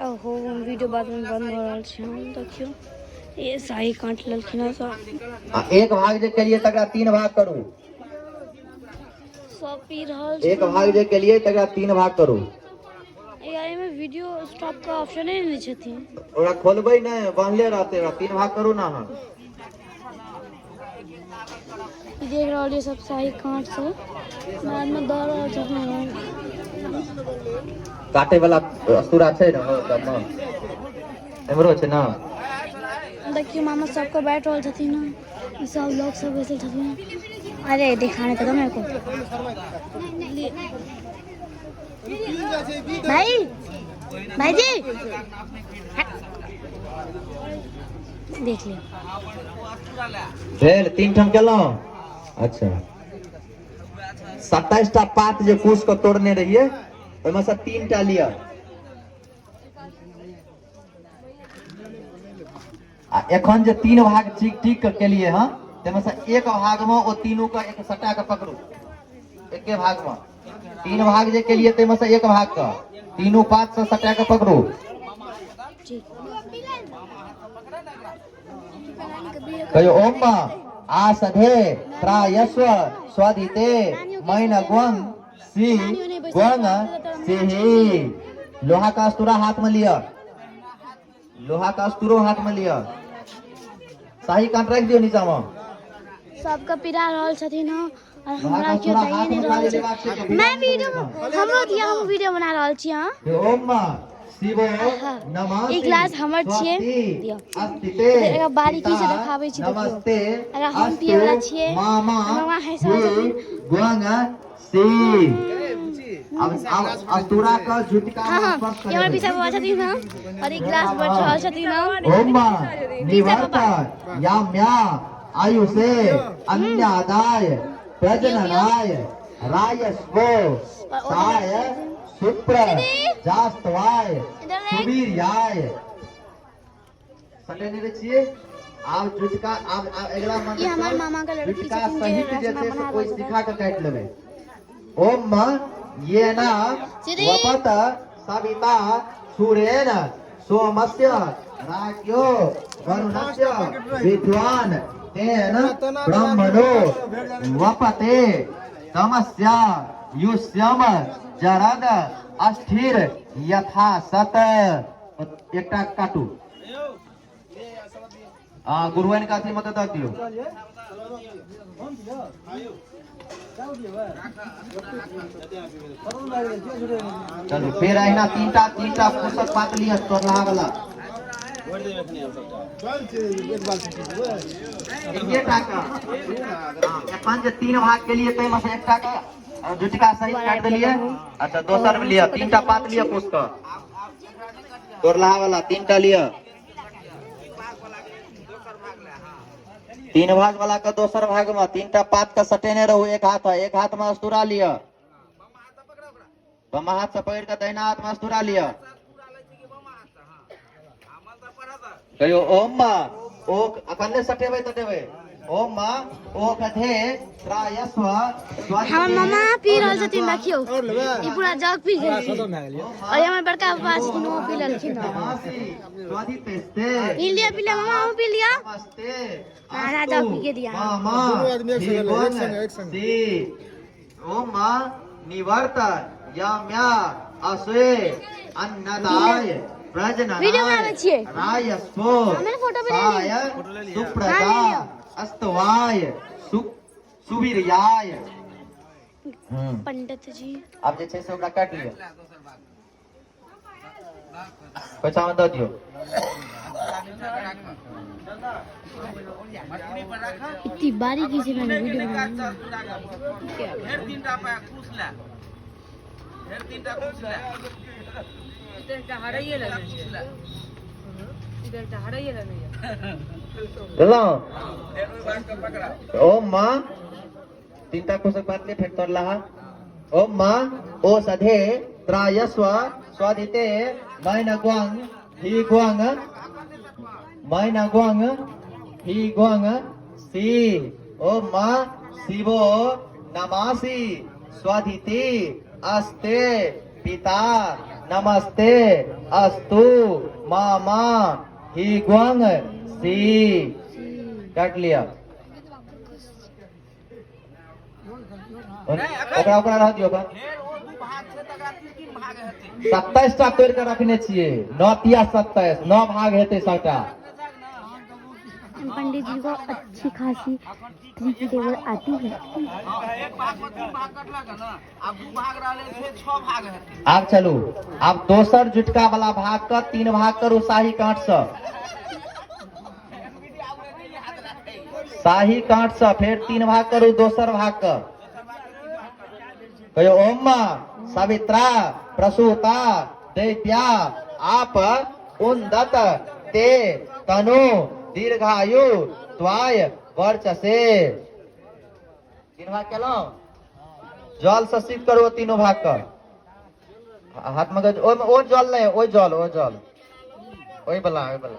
ओहो वीडियो बाद में बंद भऽ रहल छै। हम देखियौ ये शाही काट लेलखिन हँ सब। आ एक भाग जे केलियै तकरा तीन भाग करू। सब पी रहल एक भाग जे केलियै तकरा तीन भाग करू। एहिमे वीडियो स्टॉप के ऑप्शन नहि छथिन। ओकरा खोलबै नहि, बान्हले रहतै। ओकरा तीन भाग करू ने अहाँ। देख रहल ये सब शाही कांट से बाद में दऽ रहल छथिन। काटे वाला अस्तूरा छै ने सबमे? एम्हरो छै ने? देखियौ मामा सबके बैठ रहल छथिन, ई सब लोग सब बैसल छथिन। अरे दिखाने तो दो मेरे को भाई, भाईजी देख लियौ। भेल तीन ठाम केलहुँ। अच्छा, 27 टा पात जे कुश के तोड़ने रहियै, ओहिमे से 3 टा लिअ आ एखन जे 3 भाग ठीक ठीक के केलिए हँ, ताहिमे से एक भाग में ओ तीनू के एक सटा के पकड़ू। एके भाग में 3 भाग जे केलिए, ताहिमे से एक भाग के तीनू पात से सटा के पकड़ू। कहियो ओम आसधे त्रायस्व स्वदिते मैन ग्वंग सी ग्वंग सिही। लोहा का अस्तूरा हाथ में लिया, लोहा का अस्तूरो हाथ में लिया। शाही कांट रख दियो नीचा में। सबके पिरा रहल छथिन हँ और लोहा हमरा का केओ अस्तूरा दैए हाथ नहि में रहल खाली छै। लेबाक छै के मैं वीडियो हमरो दिया, हम वीडियो बना रहल छी। हँ ओम शिवो नमः ई गिलास हमर छियै, दियौ। अस्तिते एकरा बारीकी से पिता देखाबै छी, देखियौ। नमस्ते एकरा हम पियै वला छियै। मामा मामा हँसि रहल छथिन। ग्वंग सी। अब अब अस्तूरा का झुटका हाँ में हाँ स्पर्श ई हमर करेबै। पीछा बाबा छथिन हँ और ई गिलास बच रहल छथिन हँ। ओम निवर्त याम्या आयुषे अन्यादाय प्रजननाय रायस्वो साय सुप्र जास्तवाय इधर देख। सुवीर्याय। सटेने रहै छियै। आब झुटका, आब आब अगिला मंत्र ई हमर मामा के लड़की झुटका छथिन जे सहित जे रचना छै से बना कोइ रहल सिखा के काटि लेबै। ओम येन सीधी। वपत सविता सूरेण सोमस्य राज्ञो वरुणस्य विद्वान तेन ब्रह्मणो वपते तमस्य युष्यम जरद अस्थिर यथा सत। एकटा काटू। हाँ, गुरुआइन का अथी मत दऽ दियौ। चलू, फेर अहिना तीनटा तीनटा कुशक पात लिअ तोड़लाहा वाला। एकेटा के। हाँ, एखन जे 3 भाग केलिए ताहिमे से एकटा के झुटका सहित काटि देलियै। अच्छा, दोसर मे लिअ, तीनटा पात लिअ कुश के तोड़लाहा वाला, तीनटा लिअ। 3 भाग वाला के दोसर भाग में तीनटा पात के सटेने रहू। एक हाथ, एक हाथ में अस्तूरा लिअ, बामा हाथ से पकड़ के दहिना हाथ में अस्तूरा लिअ। कहियो ओम ओक। अखन नहि सटेबै तऽ देबै। ओम ओकधे त्रायस्व। हमर मामा पी रहल छथिन, देखियौ, ई पूरा जग पी गेलखिन। और ई हमर बड़का पापा छथिन, ओ पी लेलखिन। पी लिअ, पी लिअ मामा, अहूँ पी लिअ। नमस्ते आधा जग पी के दिया। मामा दुनू आदमी एक संगे ले, एक संगे, एक संगे। ओम निवर्त यम्या अश्वे अन्नदाय प्रजननाय वीडियो बनाबै छियै। रायस्वो हमे फोटो भी ले साय लियौ। सुप्रजा हाँ, ले लियौ। अस्तवाय सुवीर्याय। पंडित जी। आब जे छै से ओकरा काटि लिअ, पैसा मे दऽ दियौ। इतनी बारीकी से मैंने वीडियो बनाई। फेर तीनटा पे कुश ले, फेर तीनटा कुश ले। बुझलहुँ? फेर ओहि बात के पकड़ा। ओम माँ तीनटा कुशक बात ले, फेर तोड़लाहा। ओम माँ ओ सधे त्रायस्व स्वदिते मैन ग्वांग ही ग्वांग मैन ग्वांग ही ग्वांग सी। ओम माँ शिवो नमासि स्वधिति अस्ते पिता नमस्ते अस्तु मामा ही ग्वंग सी। काटि लिअ। ओकरा ओकरा रह दियौ ओकरा। फेर ओ दू भाग छै, तकरा तीन तीन भाग हेतै। 27 टा तोड़ि कऽ रखने छियै। नौ तिया 27, नौ भाग हेतै सबटा। पंडित जी को अच्छी खासी थ्री की टेबल आती है। हँ, एक भाग पर तीन भाग कटलक ने, आब दू भाग रहलै, फेर छओ भाग हेतै। आब चलू, आब दोसर जुटका वाला भाग के तीन भाग करू शाही can't say. Shahi can't say फेर तीन भाग करू दोसर भाग के। कहियो ओम सवित्रा प्रसूता दैत्या आप उन्दत ते तनु दीर्घायु त्वाय वर्चसे। तीन भाग केलहुँ। जल से सिद्ध करू तीनों भाग के। हाथ में ओहिमे ओ जल नहि, ओ जल, ओ जल, ओहि बला, ओहि बला।